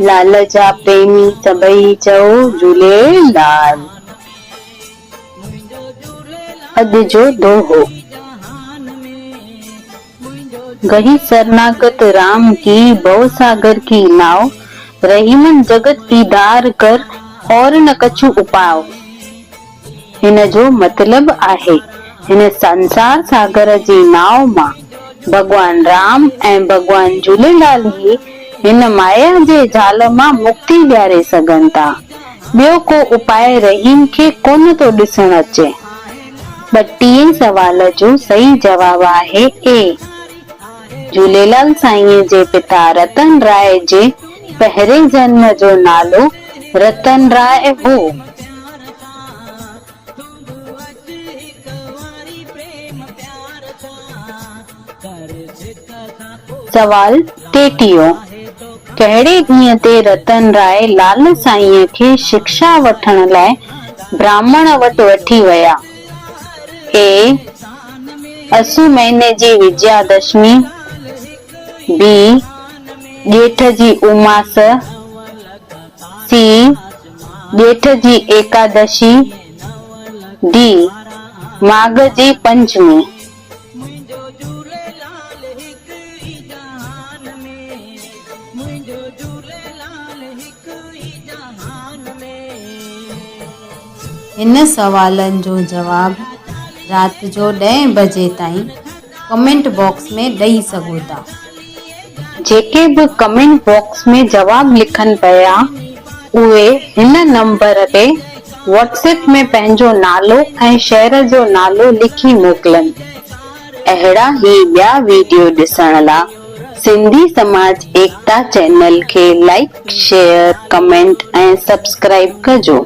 لال جا پريمي سڀئي چئو جهوليلال. اڄ جو دوهو. گهي سرناگت رام ڪي ڀؤ ساگر ڪي ناء، رحيمن جڳت ايڌار ڪر اور نه ڪڇو اپاء. هن جو مطلب آهي، هن سنسار ساگر جي ناء مان ڀڳوان رام ۽ ڀڳوان جهوليلال ئي هن مايا جي جال مان مڪتي ڏياري سگهن ٿا. ٻيو ڪو اپاء رحيم کي ڪونه ٿو ڏسڻ اچي. ٻٽيهين سوال جو صحيح جواب آهي اي. جهوليلال سائينء جي پتا رتن راء جي پهرين جنم جو نالو رتن راء هو. سوال ٽيٽيهون، ڪهڙي ڏينهن تي رتن راء لال سائينء کي شڪشا وٺڻ لاء براهمڻ وٽ وٺي ويا؟ اي. اسو مهيني جي وجيا دشمي، بي. ڄيٺ جي اماس، سي. ڄيٺ جي ايڪادشي، ڊي. ماگهه جي پنچمي. هن سوالن جو جواب رات جو ڏهين بجي تائين ڪمينٽ باڪس ۾ ڏئي سگهو ٿا. جيڪي به ڪمينٽ باڪس ۾ جواب لکن پيا اهي هن نمبر تي واٽس ايپ ۾ پنهنجو نالو ۽ شهر جو نالو لکي موڪلن. اهڙا هي ٻيا ويڊيو ڏسڻ لا سنڌي سماج ايڪتا چينل کي لائيڪ شيئر ڪمينٽ ۽ سبسڪرائيب ڪجو.